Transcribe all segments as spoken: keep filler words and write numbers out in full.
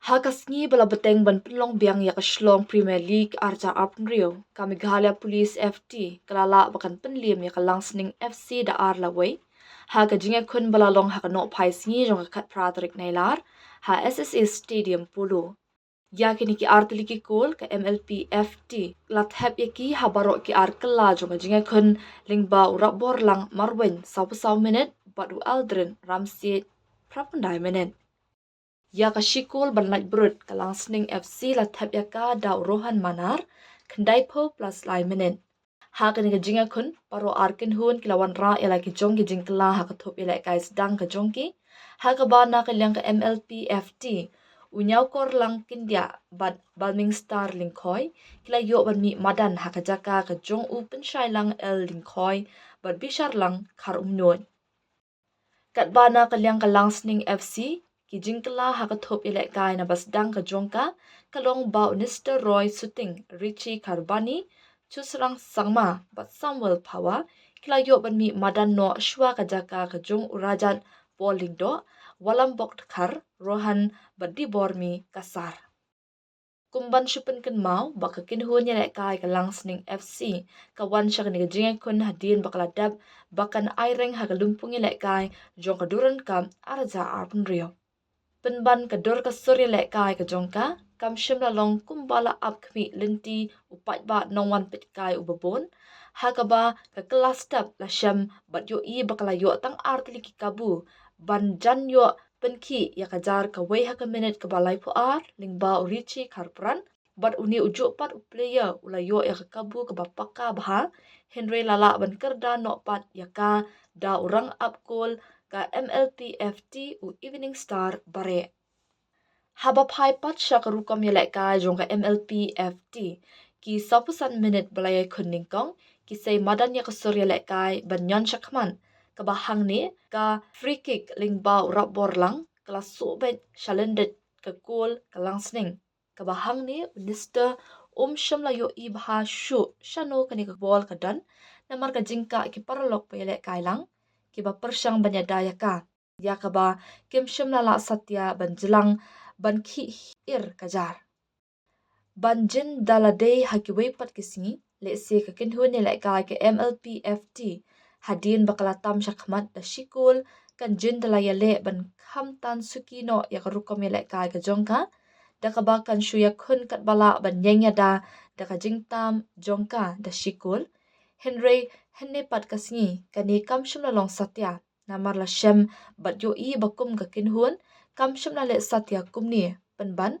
Ha ka sngi ba la bteng ban pynlong biang ïa ka Shillong Premier League arja arpnriew, ka Meghalaya Police F T ka la lah ba kan pynliem ïa ka Langsning F C da ar lawei. Ha ka jingïakhun ba la long ha ka nohphai sngi jong ka khatphra tarik Nailar, ha S S A Stadium Polo. Ïa kine ki artylli ki kol ka M L P F T la thep ïa ki ha baroh ki ar kylla jong ka jingïakhun lyngba u Rapborlang Marwein sawphew saw minit bad u Aldrin Ramsiej phra phew khyndai minit. Ïa ka shikol ban lait brut ka Langsning F C la thep ïa ka da u Rohan Manar khyndaiphew plus lai minit. Ha kane ka jingïakhun, baroh ar kynhun ki la wanrah ïa la ki jong ki jingkylla ha ka thup ïalehkai sdang ka jong ki. Ha kaba na ka liang ka M L P F T, u Ñiawkorlang Kyndiah bad Balming Star Lyngkhoi ki la ïoh ban mih madan ha ka jaka ka jong u Pynshailang L Lyngkhoi bad Bisharlang Kharumnuid. Katba na ka liang ka Langsning F C, ki jingkylla ha ka thup ïalehkai naba sdang ka jong ka, ka long ba u Nister Roy Suting, Richie Kharbani, Chusrang Sangma bad Samuel Phawa ki la ïoh ban mih madan noh shuwa ka jaka ka jong u Rajat Paul Lyngdoh, Walambok Dkhar, Rohan bad Dibormi Kasar. Kum ban shu pynkynmaw ba ka kynhun ïalehkai ka Langsning F C ka wan sha kane ka jingïakhun hadien ba ka la dep ba kan aireng ha ka lympung ïalehkai jong ka Durand Cup arja arpnriew. Pynban ka dur ka sur ïalehkai ka jong ka kam shym la long kumba la ap khmih lynti u paidbah nongwan peitkai uba bun, ha kaba ka kylla step la shem bad ïohi ba ka la ïoh tang artylli ki kabu ban jan ïoh pynkhih ïa ka jar kawei ha ka minit kaba laiphew ar lyngba u Richie Kharpran, bad une u juh pat u player u la ïoh ïa ka kabu kaba paka bha, hynrei la lah ban kyrda noh pat ïa ka da u rangap kol ka M L P F T u Evening Star Bareh. Haba phai pat sha ka rukom ïalehkai jong ka M L P F T, ki sawphew san minit ba la ïakhun nyngkong ki sei madan ïa ka sur ïalehkai ban ñion shakhmat, kaba hangne ka free kick lyngba u Rapborlang ka la suh beit sha lyndet ka kol ka Langsning, kaba hangne u Nister um shym la ïohi bha shuh shano kane ka bol ka don, namar ka jingkah ki paralok ba ïalehkai lang kiba pyrshang ban ïada ïa ka, ïa kaba kim shym la lah satia ban jlang ban khih ir ka jar. Ban jin da la dei ha kiwei pat ki sngi, lehse ka kynhun ïalehkai ka M L P F T hadien ba ka la tam shakhmat da shikol kan jin da la ïaleh ban khamtan suki noh ïa ka rukom ïalehkai ka jong ka, da kaba kan shu ïakhun katba lah ban ïeng ïada da ka jingtam jong ka da shikol. Hynrei hynne pat ka sngi kane kam shym la long satia, namar la shem bad ïohi ba kum ka kynhun kam shym la leh satia kumne, pynban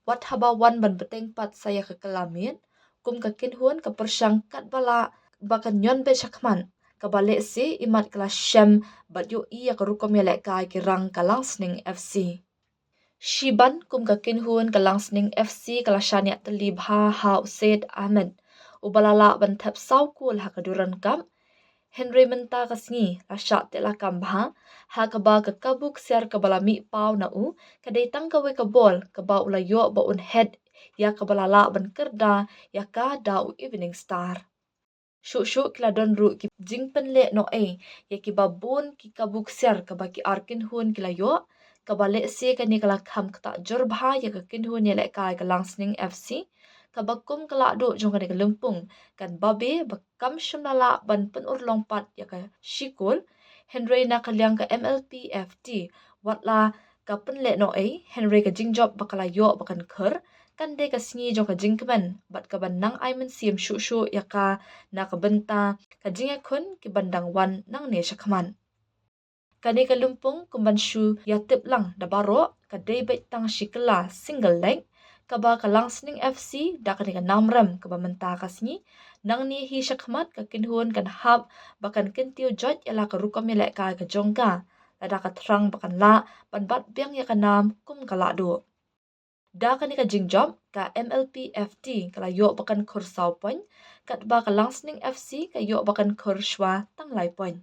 wat haba wan ban bteng pat sa ïa ka kylla miet, kum ka kynhun ka pyrshang katba lah ba kan ñion beit shakhmat, kaba lehse imat ka la shem bad ïohi ïa ka rukom ïalehkai ki rang ka Langsning F C. Shiban kum ka kynhun ka Langsning F C ka la shaniah tylli bha ha u Syed Ahmed, uba la lah ban thep saw kol ha ka Durand Cup. Hynrei mynta ka sngi la shah teh lakam bha, ha kaba ka kabu ksiar kaba la mih paw na u ka dei tang kawei ka bol kaba u la ïoh ba un head, ïa kaba la lah ban kyrda ïa ka da u Evening Star. Shuh shuh ki la don ruh ki jingpynlehnohei ïa kiba bun ki kabu ksiar kaba ki ar kynhun ki la ïoh, kaba lehse kane ka la kham ktah jur bha ïa ka kynhun ïalehkai ka Langsning F C, kaba kum ka lahduh jong kane ka lympung kan babe ba kam shym la lah ban pynurlong pat ïa ka shikol. Hynrei na ka liang ka M L P F T, wat la ka pynlehnohei, hynrei ka jingjop ba ka la ïoh ba kan khur kan dei ka sngi jong ka jingkmen bad kaban nang ai mynsiem shuh shuh ïa ka na ka bynta ka jingïakhun kiban dang wan nangne shakhmat. Kane ka lympung kumban shu ïatip lang da baroh ka dei beit tang shi kylla single leg, kaba ka Langsning F C da kane ka namrem kaba mynta ka sngi nangne hi shakhmat ka kynhun kan hap ba kan kyntiew joit ïa la ka rukom ïalehkai ka jong ka, lada ka thrang ba kan lah ban bat biang ïa ka nam kum ka lahduh. Da kane ka jingjop ka M L P F T ka la ïoh ba kan khur saw point, katba ka Langsning F C ka ïoh ba kan khur shuwa tang lai point.